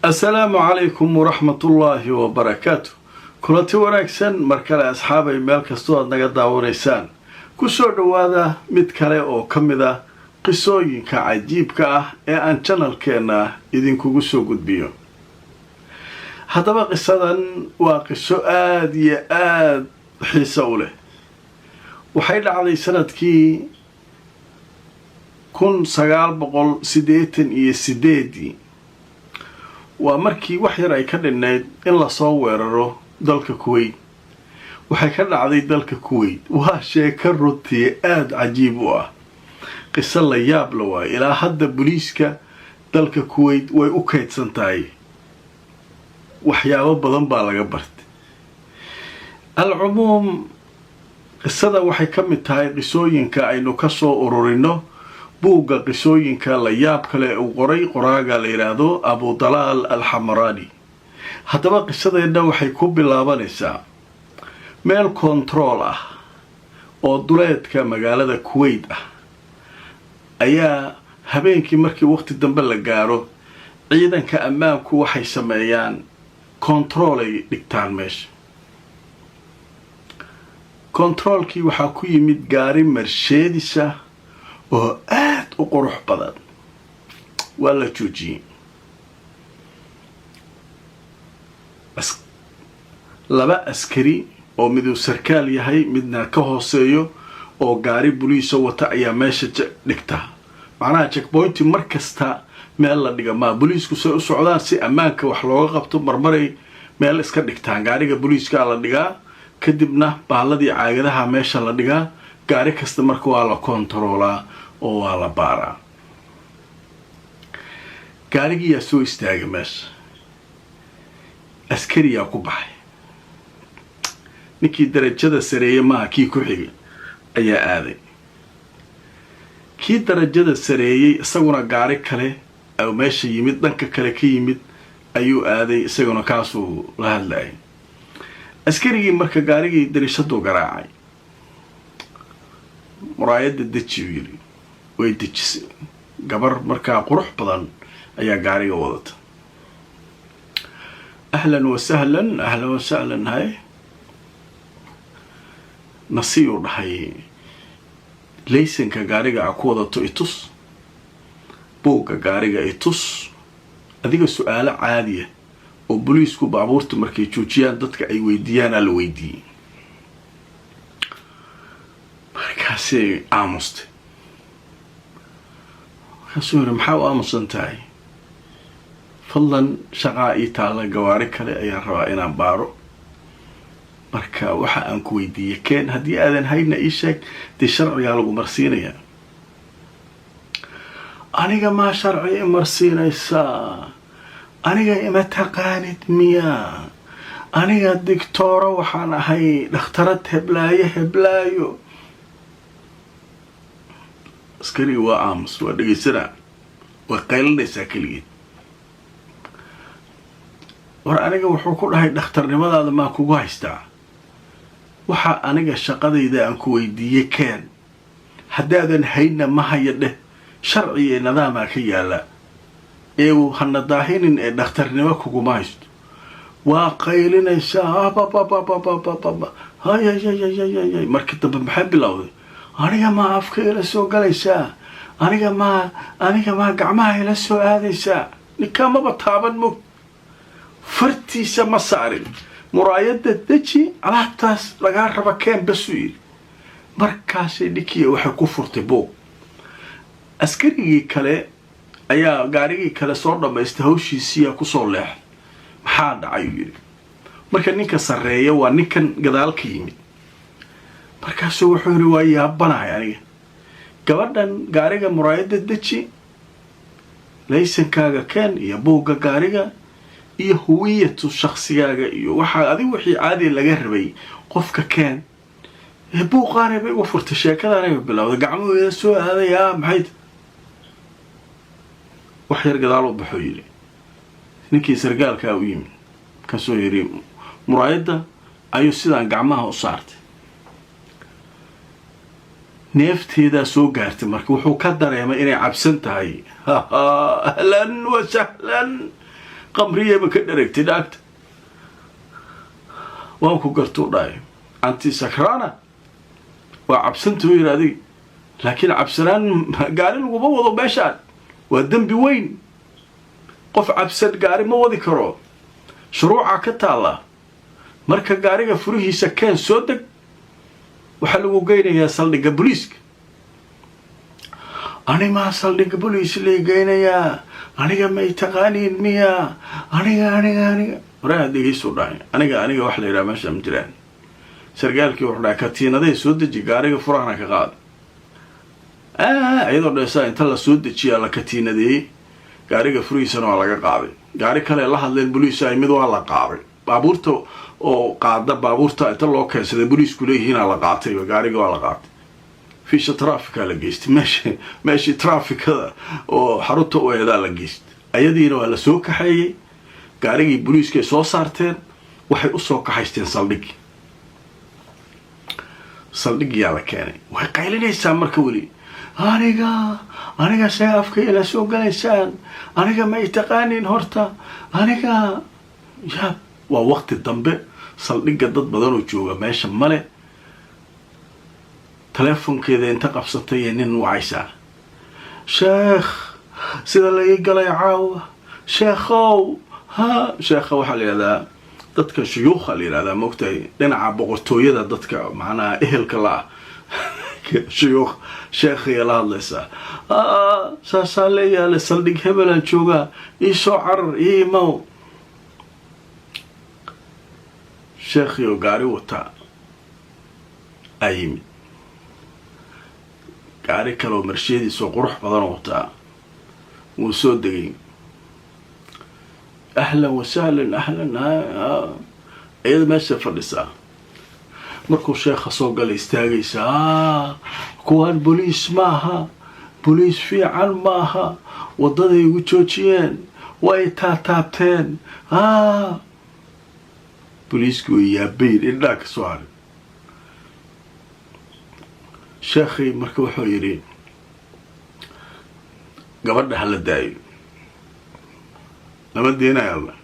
Assalaamu calaykum waraxmatullaahi wabarakaatu. Kulanti wanaagsan mar kale, asxaabay, meel kastoo aad naga daawanaysaan. Kusoo dhowaada mid kale oo ka mid ah qisooyinka cajiibka ah ee aan channelkeenna idinkugu soo gudbiyo. Haddaba qisadan waa qiso aada iyo aada xiiso u leh. Waxay dhacday sanadkii 1988-dii. Waa markii wax yar ay ka dhinnayd in lasoo weeraro dalka Kuwait. Waxay ka dhacday dalka Kuwait. Waa sheeko runtii aada cajiib u ah, qiso la yaab la waayo. Ilaa hadda booliiska dalka Kuwait way u kaydsan tahay, waxyaabo badan baa laga bartay. Alcumuum, qisada waxay ka mid tahay qisooyinka aynu kasoo ururino buugga qisooyinka la yaab kale uu qoray qoraaga la yidhaahdo Abu Dalaal Alxamraani. Haddaba qisadeenna waxay ku bilaabanaysaa meel kontarool ah oo duleedka magaalada Kuwait ah ayaa habeenkii markii waqti dambe la gaaro, ciidanka ammaanku waxay sameeyaan kontarool ay dhigtaan meesha. Kontaroolkii waxaa ku yimid gaari Mercedes ah oo aada u qurux badan. Waa la joojiyey. Laba askari oo miduu sarkaal yahay, midna ka hooseeyo, oo gaari buliisa wata ayaa meesha dhigta. Macnaha checkpointi mar kasta meel la dhiga maa. Boliisku say u socdaan si ammaanka wax looga qabto, marmaray meel iska dhigtaan. Gaariga boliiskaa la dhigaa, kadibna baaladii caagadaha meesha la dhigaa. Gaari kasta marka waa la kontaroolaa oo waa la baaraa. Gaarigiyaa soo istaagay meesha, askariyaa ku baxay. Ninkii darajada sareeye maaha, kii ku xigay ayaa aaday. Kii darajada sareeyey isaguna gaari kale oo meesha yimid, dhanka kale ka yimid ayuu aaday, isaguna kaasuu la hadlayay. Askarigii marka gaarigii darishaduu garaacay. "Muraayadda deji," uu yidhi. Way dejisay. Gabar markaa qurux badan ayaa gaariga wadata. "Ahlan wasahlan, ahlan wasahlan, hay nasiyuu," dhahay. "Laysanka gaariga a ku wadato itus, buugga gaariga itus." Adiga su-aalo caadiya oo boliisku baabuurta markay joojiyaan dadka ay weydiiyaanaa la weydiiyey. Markaasay aamustay. Markaasuu yiri, "Maxaa u aamusan tahay? Fadlan, shaqaa ii taalla, gawaari kale ayaan rabaa inaan baaro. Marka waxa aan ku weydiiyey keen, haddii aadan hayna ii sheeg, dee sharcigaa lagu marsiinayaa." "Aniga maa sharci i marsiinaysaa? Aniga ima taqaanid miyaa? Aniga digtooro waxaan ahay, dhakhtarad heblaayo heblaayo." Askarigi waa aamus, waa dhegeysanaa. Way qaylinaysaa keligeed. "War aniga," wuxuu ku dhahay, "dhakhtarnimadaada maa kugu haystaa? Waxa aniga shaqadayda aan ku weydiiyey keen, haddaadan hayna ma haya dheh. Sharciga nadaamaa ka yaala ee hana daahinin, ee dhakhtarnimo kuguma haysto." Waa qaylinaysaa, bababababababa, hayayayayayay. Markii dambe maxay bilowday? "Aniga maa afka ila soo galaysaa? Aniga maa gacmaha ila soo aadaysaa?" Ninkaa maba taaban, mog fartiisa ma saarin. "Muraayadda deji, alaabtaas lagaa raba keen," basuu yidhi. Markaasay ninkiiya waxay ku furtay buuq. Askarigii kale ayaa gaarigii kale soo dhammaystay hawshiisiiyaa kusoo leexday. "Maxaa dhacay?" uu yidhi. Marka ninka sarreeya waa ninkan gadaal ka yimid. Markaasuu wuxuu yidhi, "Waa yaabanahay aniga. Gabadhan gaariga muraayadda deji, laysankaaga keen iyo buugga gaariga iyo huwiyatu shaksigaaga iyo waxaa adiga wixii caadi laga rabay qofka keen. Buuqaanay bay uga furtay, sheekadaanay bay bilowday, gacmaheeda soo aaday. Aa maxay?" "Wax yar gadaal u baxoo," yidhi. Ninkii sargaalkaa u yimid, markaasuu yidhi, muraayadda ayuu sidaan gacmaha u saartay. Neefteedaa soo gaartay. Marka wuxuu ka dareemay inay cabsan tahay. "Ahlan wa sahlan." Qamriyeba ka dheragtay dhaagta. Waan ku gartuu dhahay, anti sakrana, waa cabsantuu yidhi adiga, laakiin cabsanaan gaari laguma wado meeshaan, waa dembi weyn. Qof cabsan gaari ma wadi karo, shuruuca ka taalla. Marka gaariga furihiisa keen, soo deg, waxaa lagu geynayaa saldhigga booliiska. Animaa saldhigga booliis lay geynayaa? Aniga may taqaaniin miya? Aniga, aniga, aniga waraha dhegeystu dhahay, aniga, aniga wax la yidhaha meesha ma jiraan. Sargaalkii wuxuu dhahay, katiinaday soo deji, gaariga furahana ka qaad. Iyadoo dheesaa inta la soo dejiyaa la katiinadeeyey, gaariga furihiisana waa laga qaaday. Gaari kale la hadleen, boliis ay mid waa la qaaday, baabuurta oo qaada baabuurta inta loo keensaday boliisku leeyihiina la qaatay. Gaariga waa la qaatay, fiisha trafica la geystay, meesha meeshii trafikada oo xarunta u eedaa la geystay. Ayadiina waa la soo kaxeeyey, gaarigii boliiskay soo saarteen, waxay usoo kaxaysteen saldhigi. Saldhigiyaa la keenay. Way qaylinaysaa marka weli: "Aniga, aniga see afka ila soo galaysaan? Aniga ma i taqaanin horta?" Aniga ya waa waqti dambe, saldhigga dad badanoo jooga meesha male. Teleefonkeeda inta qabsatay ee nin wacaysaa: "Sheekh, sida la ii galay caawa, sheekhow." Ha, sheekha waxaa la yidhahdaa dadka shuyuukha la yidhahdaa, maogtahay, dhinaca boqortooyada dadka macnaha ehelka la ah, shuyuukh. Sheekhaya la hadlaysaa: "Saasaa la yaala, saldhig hebelaan joogaa, ii soo carar, ii imaw." Sheekhii oo gaari wataa aa yimid, gaari kaleoo Mercedes oo qurux badanoo wataa. Wuu soo degay: "Ahlan wasahlan, ahlan." Iyada meesha fadhisaa, markuu sheekha soo galay istaagaysaa: "Kuwaan boliis maaha, boliis fiican maaha, waddaday igu joojiyeen, way taataabteen." Boliisku way yaabayn, indhaa ka soo haray. Sheekhii marka wuxuu yidhi, "Gabadha hala daayo." Lama deenayo alla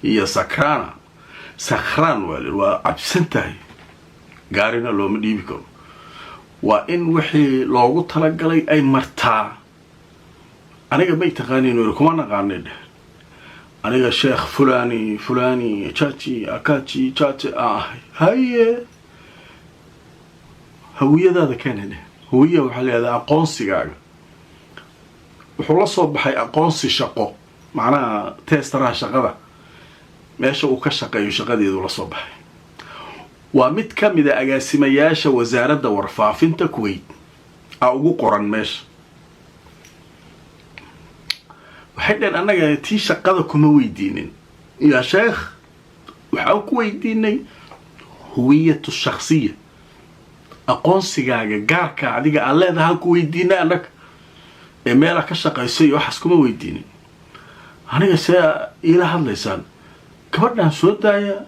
iyo sakrana, sakraan waa li, waa cabsan tahay, gaarina looma dhiibi karo, waa in wixii loogu talagalay ay martaa. "Aniga may taqaaniin?" Yiri. "Kuma naqaanay," dheh. "Aniga sheekh fulani fulani jaji akaji jaji aan ahay." "Haye, hawiyadaada keena," dheh. Hawiya waxaa la yihahdaa aqoonsigaaga. Wuxuu la soo baxay aqoonsi shaqo, macnaha teestaraha shaqada, meesha uu ka shaqeeyo shaqadeedu la soo baxay. Waa mid ka mid a agaasimayaasha wasaaradda warfaafinta Kuwait a ugu qoran meesha. Waxay dheheen, "Annaga tii shaqada kuma weydiinin, yaa sheekh, waxaan ku weydiinay huwiyatu shaksiya, aqoonsigaaga gaarka adiga aad leedahaan ku weydiinay annaga, ee meela ka shaqayso iyo waxaas kuma weydiinin. Aniga see iila hadlaysaan? Gabadhaan soo daaya,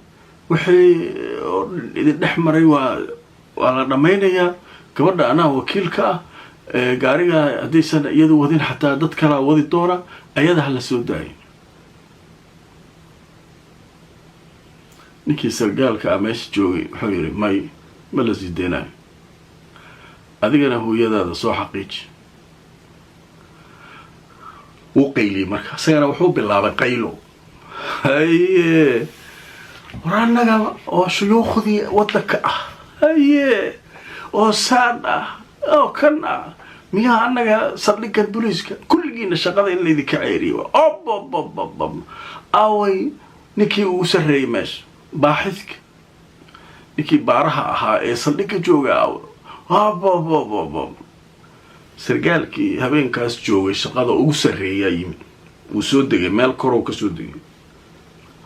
wixii idin dhex maray waa la dhammaynayaa. Gabadha anaa wakiilka ah, gaariga haddaysan iyadu wadin xataa dad kalaa wadi doona, ayada ha la soo daayo." Ninkii sargaalka ah meesha joogay wuxuu yidhi, "May, ma la sii deynayo, adigana hooyadaada soo xaqiiji." Wuu qayliyey marka, isagana wuxuu bilaabay qaylo: "Haye, war annaga oo shuyuukhdii waddanka ah, haye, oo saan ah oo kan ah, miyaa annaga saldhiggan booliiska? Kulligiina shaqada in laydinka ceeriyo." Obobobobom, aaway ninkii ugu sarreeyay meesha, baaxidka, ninkii baaraha ahaa ee saldhigga jooga? Aaw obobobobom. Sargaalkii habeenkaas joogay shaqada ugu sarreeyaa yimid. Wuu soo degay, meel korow ka soo degay.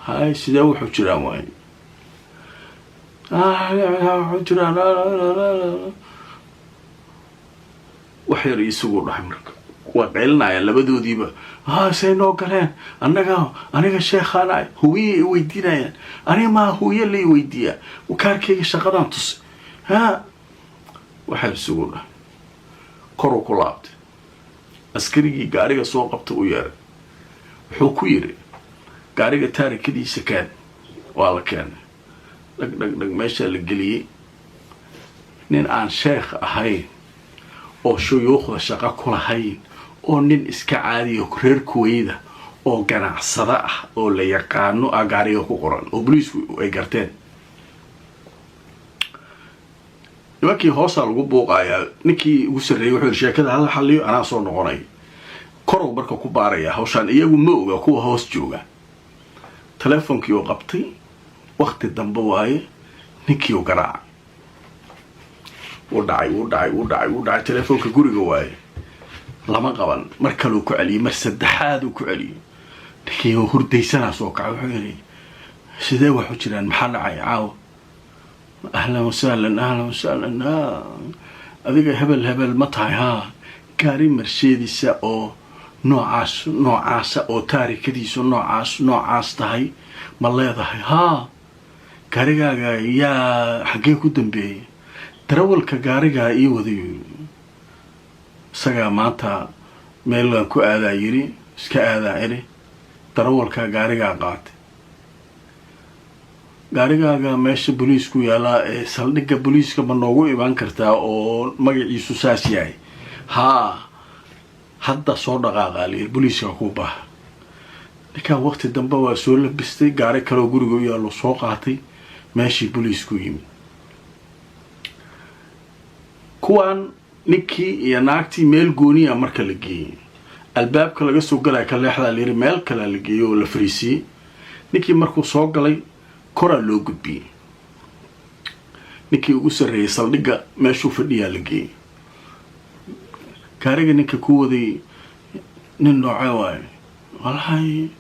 "Hay, sidee wuxuu jiraan?" Waay, wuxuu jiraan wax yar isagu dhahay. Marka waa qaylinayaan labadoodiiba: "Say noo galeen annaga? Aniga sheekhaan ahay, huwiye i weydiinayaan. Aniga maa huwiye la i weydiiyaa? Kaarkayga shaqadaan tusay." Ha, waxyar isugu dhahay, koruu ku laabtay. Askarigii gaariga soo qabta u yeeray. Wuxuu ku yidhi, gaariga taarikadiisa keen. Waa la keenay, dhag dhag dhag, meeshaa la geliyey. Nin aan sheekh ahayn oo shuyuukhda shaqo ku lahayn oo nin iska caadiya, reer Kuweyda oo ganacsado ah oo la yaqaano ah, gaariga ku qoran oo boliisku ay garteen. Nimankii hoosaa lagu buuqayaa. Ninkii ugu sarreeyey wuxuu yidhi, sheekada hala xalliyo, anaa soo noqonay. Korow marka ku baaraya hawshaan, iyagu ma oga kuwa hoos jooga. Telefonkii uu qabtay, wakti dambe waaye, ninkii u garaacay, wuu dhacay, wuu dhacay, wuu dhacay, wuu dhacay. Telefoonka guriga waaye, lama qaban. Mar kaluu ku celiyey, mar saddexaaduu ku celiyey. Ninkii hurdaysanaa soo kacay, wuxuu yidhi, sidee wax u jiraan? Maxaa dhacay caawa? Ahlan wasahlan, ahlan wasahlan. Adiga hebel hebel ma tahay? Haa. Gaari Mercedes-a oo noocaas noocaasa oo taarikadiisu noocaas noocaas tahay ma leedahay? Haa. Gaarigaaga yaa xaggee ku dambeeyey? Darawalka gaarigaa ii waday, isagaa maanta meelaan ku aadaa yidhi, iska aadaa idhi, darawalkaa gaarigaa qaatay. Gaarigaaga meesha boliisku yaalaa ee saldhigga boliiska ma noogu imaan kartaa oo magaciisu saas yahay? Haa. Hadda soo dhaqaaqaa layidhi, boliiska kuu baaha. Ninkaan waqti dambe waa soo labistay, gaari kaloo guriga u yaallo soo qaatay, meeshii boliisku yimid. Kuwaan ninkii iyo naagtii meel gooniya marka la geeyey, albaabka laga soo galaya ka leexdaa layidhi, meel kalea la geeyey oo la fariisiiyey. Ninkii markuu soo galay, koraa loo gudbiyey. Ninkii ugu sarreeyey saldhigga meeshuu fadhiyaa la geeyey. Gaariga ninka ku waday nin noocee waayo? Walahi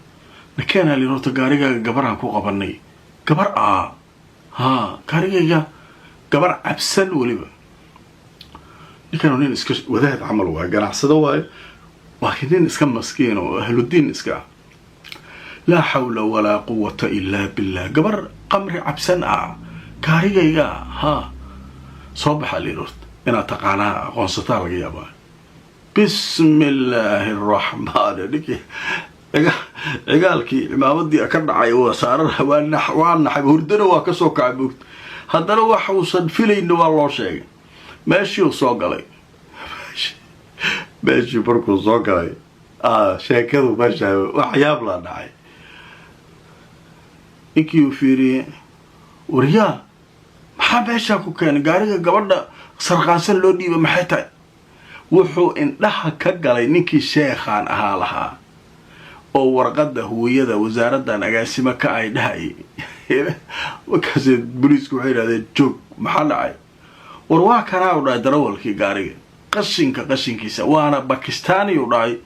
nakeenaa layidhi, horta gaarigaaga gabaraan ku qabanay. Gabar ah? Haa, gaarigayga gabar cabsan weliba. Ninkanu nin iska wadaad camal waayo, ganacsado waayo, laakiin nin iska maskiin oo ahludiin iska ah. Laa xawla walaa quwata ilaa billah, gabar qamri cabsan ah gaarigayga? Haa. Soo baxaa layidhi, horta inaad taqaanaa aqoonsataa laga yaabaa. Bismi illaahi araxmaan. Ninkii cigaalkii cimaamadii ka dhacay waa saaran, waa naxay, hurdana waa kasoo kacay moogta. Haddana wax uusan filayna waa loo sheegay. Meeshii soo galay, meeshii markuu soo galay, sheekadu meesha waxyaab laa dhacay. Ninkii uu fiiriyey, waryaa, maxaa meeshaa ku keenay? Gaariga gabadha sarqaansan loo dhiiba maxay tahay? Wuxuu indhaha ka galay ninkii sheekhaan ahaa lahaa oo warqadda huwiyada wasaaraddan agaasimo ka ay dhahayay. Markaas boliisku waxay yidhahdeen, joog, maxaa dhacay? War waa kanaa, u dhahay, darawalkii gaariga qashinka qashinkiisa, waana Bakistani, u dhahay,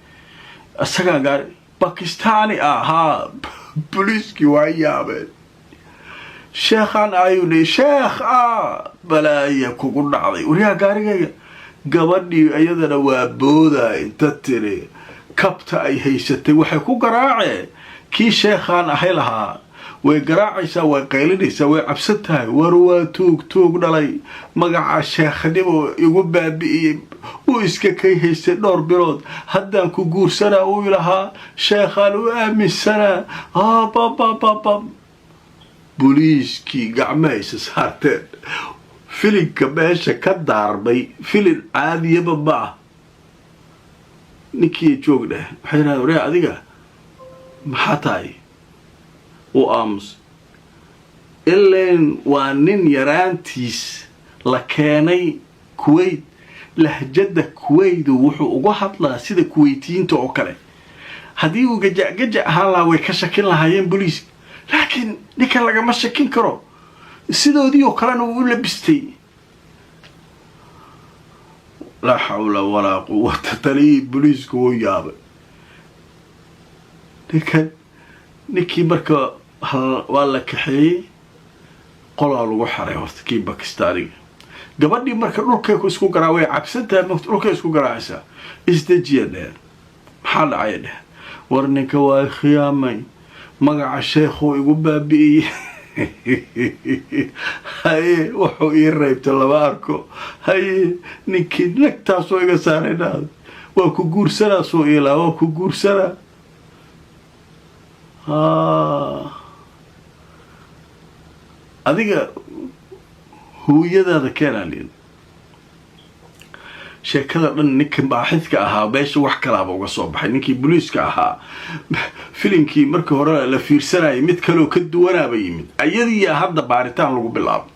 isagaa gaari Bakistani ah. Haa. Boliiskii waa yaabeen. Sheekhaan ayuu leey, sheekh ah, balaaya kugu dhacday, waryaa gaarigayga. Gabadhii iyadana waa booda, inta tiri kabta ay haysatay waxay ku garaaceen kii sheekhaan ahay lahaa. Way garaacaysaa, way qaylinaysaa, way cabsan tahay. War waa tuug, tuug dhalay, magaca sheekhnimo igu baabi'iyey, uu iska kay haystay dhowr bilood, haddaan ku guursanaa uu ilahaa, sheekhaan u aaminsanaa. Babababab. Booliiskii gacmahaysa saarteen. Filinka meesha ka daarmay filin caadiyaba ma ah. Ninkii joog dheh, waxay yidhahdeen, waryaa, adiga maxaa tahay? Uu aamus ileen waa nin yaraantiis la keenay Kuwait. Lahjada Kuwaydu wuxuu uga hadlaa sida Kuweytiyiinta oo kale. Haddii uu gajac gajac ahaan lahaa, way ka shakin lahaayeen boliiska, laakiin ninkan lagama shakin karo. Sidoodii oo kalena wuu u labistay. Laa xawla walaa quwata. Taliyii boliisku wuu yaabay ninkan. Ninkii marka waa la kaxeeyey, qolaa lagu xaray horta kii Bakistaaniga. Gabadhii marka dhulkay isku garaa, way cabsantahay, dhulkay isku garaacaysaa. Isdejiya dheheen, maxaa dhacaya dheh? War ninka waa khiyaamay, magaca sheekhuu igu baabi'iyey, haye, wuxuu ii reybta lama arko, haye, ninkii nagtaasoo iga saaray, dhahda waa ku guursanaa, suu ilaa waa ku guursanaa. Adiga hooyadaada keenaa layidhi. Sheekada dhan ninka baaxidka ahaa meesha wax kalaaba uga soo baxay. Ninkii booliiska ahaa filinkii markii hore la fiirsanayay mid kaleoo ka duwanaaba yimid. Ayadiiyaa hadda baaritaan lagu bilaabay,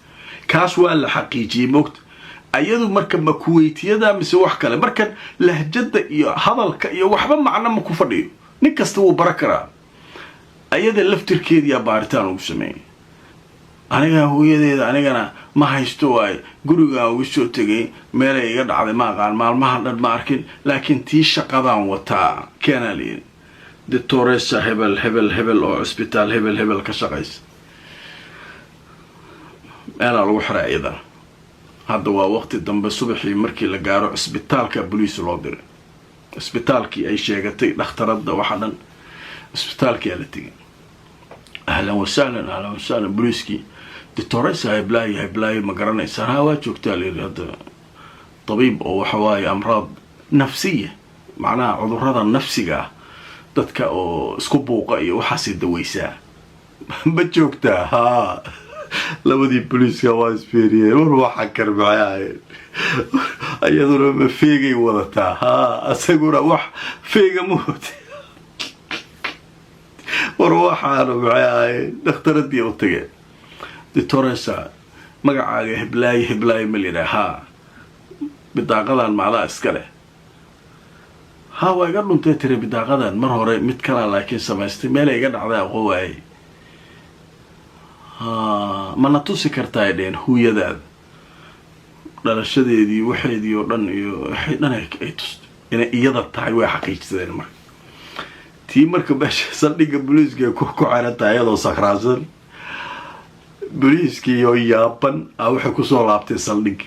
kaas waa la xaqiijiyey. Moogta ayadu marka ma Kuweytiyada mise wax kale? Markan lahjada iyo hadalka iyo waxba macno ma ku fadhiyo, nin kasta wuu bara karaa. Ayada laftirkeediyaa baaritaan lagu sameeyey. Aniga hooyadeeda anigana ma haysto, waaye gurigaan uga soo tegay, meelay iga dhacday ma aqaan, maalmahan dhan ma arkin, laakiin tii shaqadaan wataa keenaa layidhi. Doctoresa hebel hebel hebel oo cisbitaal hebel hebel ka shaqaysa meelaa lagu xiray iyadana. Hadda waa waqti dambe, subaxii markii la gaaro cisbitaalka boliis loo diray, cisbitaalkii ay sheegatay dhakhtaradda waxa dhan, cisbitaalkiyaa la tegay. Ahlan wasahlan, ahlan wasahlan. Boliiskii, doctoresa heblaayo heblaayo ma garanaysaan? Ha, waa joogtaa layidhi. Hadda tabiib oo waxa waaye amraad nafsiya, macnaha cudurada nafsiga ah, dadka oo isku buuqa iyo waxaasay daweysaa, ma joogtaa? Haa. Labadii boliiska waa isfiiriyeen. War waxa kar maxay ahayd? Iyaduna ma feegay wadataa? Haa. Asaguna wax feega ma wata. War waxaanu maxay ahayd? Dhakhtaradii u tageen. Doctoresa magacaaga heblaayo heblaayo ma layidhaha? Haa. Bidaaqadan macdaa iska leh? Haa, waa iga dhuntay tiri bidaaqadan mar hore, mid kalaa laakiin samaystay, meelay iga dhacday aqo waayey. Ha, mana tusi kartaa ay dheheen huuyadaada? Dhalashadeedii, waxeedii oo dhan iyo waxay dhan ay tustay inay iyada tahay. Way xaqiijsadeen. Marka tii marka meesha saldhigga booliiska ku xiran tahay iyadoo sakhraansan, booliiskii oo yaaban a waxay kusoo laabtay saldhiggi.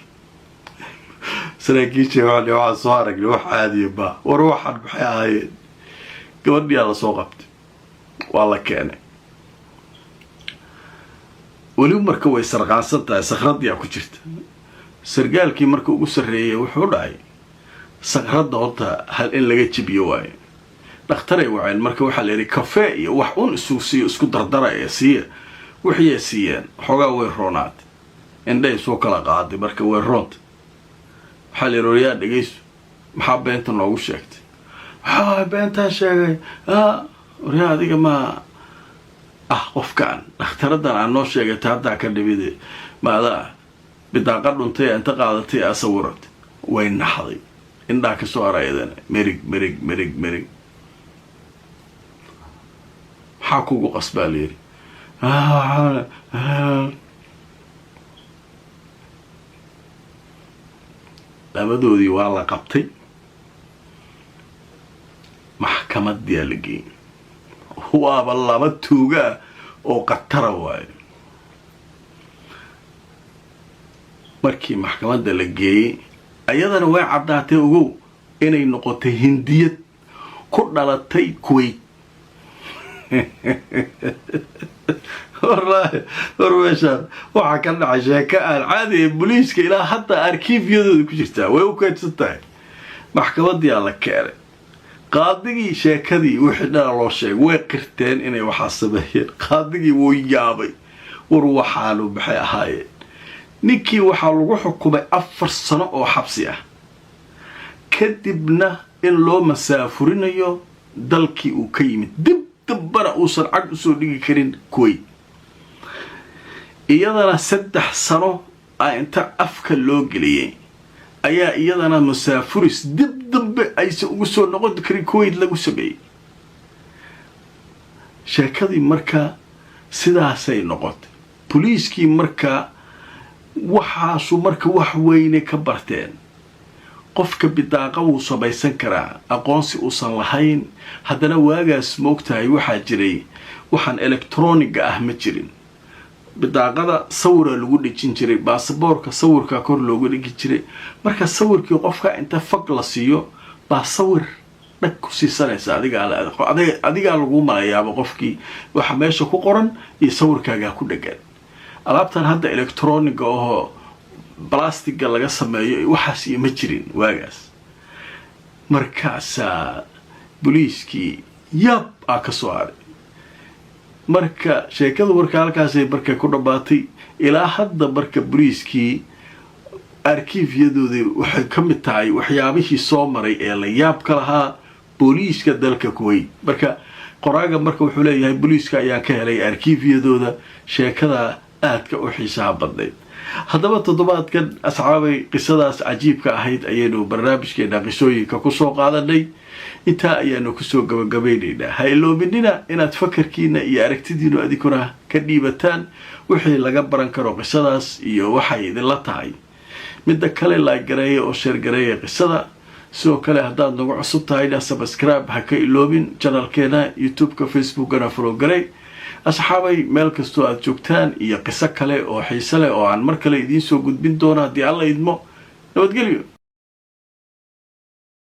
Saraakiisha waxaa waxaan soo aragnay wax caadiya ma. War waxaan maxay ahaayeen? Gabadhiyaa lasoo qabtay, waa la keenay. Weliba marka way sarqaansan tahay, sakradiyaa ku jirta. Sargaalkii marka ugu sarreeyay wuxuu dhahay, sakradda horta hal in laga jibiyo waayo. Dhakhtaray waceen. Marka waxaa la yidhi kafee iyo wax un isu siiyo, isku dardara ee siiya. Wixiyay siiyeen, xoogaa way roonaatay, indhahay soo kala qaaday. Marka way roonta. Waxaa la yidhi, waryaa dhegeyso, maxaa beenta noogu sheegtay? Waxaa beentaan sheegay? Waryaa, adiga ma ah qofkaan dhakhtaradan aan noo sheegatay haddaa ka dhibide maadaa bidaaqa dhuntay inta qaadatay aa sawiratay? Way naxday, indhaha kasoo arayadana merig merig merig merig. Maxaa kugu qasbaa layidhi. Labadoodii waa la qabtay, maxkamadiyaa la geeyey. Waaba laba tuugaa oo khatara waayo. Markii maxkamadda la geeyey, ayadana way caddaatay, ogow, inay noqotay Hindiyad ku dhalatay Kuwait. Wallaahi, war meeshaan waxaa ka dhacay sheeko aan caadi. Booliiska ilaa hadda arkiifyadooda ku jirtaa, way u kaydsan tahay. Maxkamadiyaa la keenay, qaadigii sheekadii wixii dhana loo sheegay, way qirteen inay waxaa sameeyeen. Qaadigii wuu yaabay. War waxaanu maxay ahaayeen? Ninkii waxaa lagu xukumay 4 sano oo xabsi ah, kadibna in loo masaafurinayo dalkii uu ka yimid, dib dambana uusan cag usoo dhigi karin Kuwait. Iyadana 3 sano a inta afka loo geliyey ayaa iyadana masaafuris dib dambe aysan ugu soo noqon karin Kuwait lagu sameeyey. Sheekadii marka sidaasay noqotay. Boliiskii marka waxaasu marka wax weyne ka barteen. Qofka bidaaqa wuu samaysan karaa aqoonsi uusan lahayn. Haddana waagaas moogtahay waxaa jiray waxaan electroniga ah ma jirin. Bidaaqada sawiraa lagu dhejin jiray, baasaboorka sawirkaa kor looga dhigi jiray. Marka sawirkii qofka inta fag la siiyo baa sawir dhag ku siisanaysa, adigaa laguu malayaaba qofkii waxa meesha ku qoran iyo sawirkaagaa ku dhegan. Alaabtan hadda electroniga ahoo balastiga laga sameeyo waxaas iyo ma jirin waagaas. Markaasaa boliiskii yaab aa ka soo haray. Marka sheekadu marka halkaasay marka ku dhammaatay. Ilaa hadda marka boliiskii arkiifyadoodii waxay ka mid tahay waxyaabihii soo maray ee la yaabka lahaa booliiska dalka Kuwait. Marka qoraaga marka wuxuu leeyahay, booliiska ayaan ka helay arkiifyadooda sheekada aadka u xiisaha badnayd. Haddaba toddobaadkan, asxaabay, qisadaas cajiibka ahayd ayaynu barnaamijkeena qisooyinka kusoo qaadanay. Intaa ayaanu kusoo gabagabaynaynaa. Ha iloominina inaad fakarkiina iyo aragtidiinu adinkuna ka dhiibataan wixii laga baran karo qisadaas iyo waxay idinla tahay. Midda kale, like gareeya oo share gareeya qisada. Sidoo kale, haddaad nagu cusub tahayna, subscribe ha ka iloobin channelkeena YouTube-ka, Facebookana follow garey. Asxaabay, meel kastoo aada joogtaan iyo qiso kale oo xiise leh oo aan mar kale idiin soo gudbin doono haddii Alla idmo, nabadgelyo.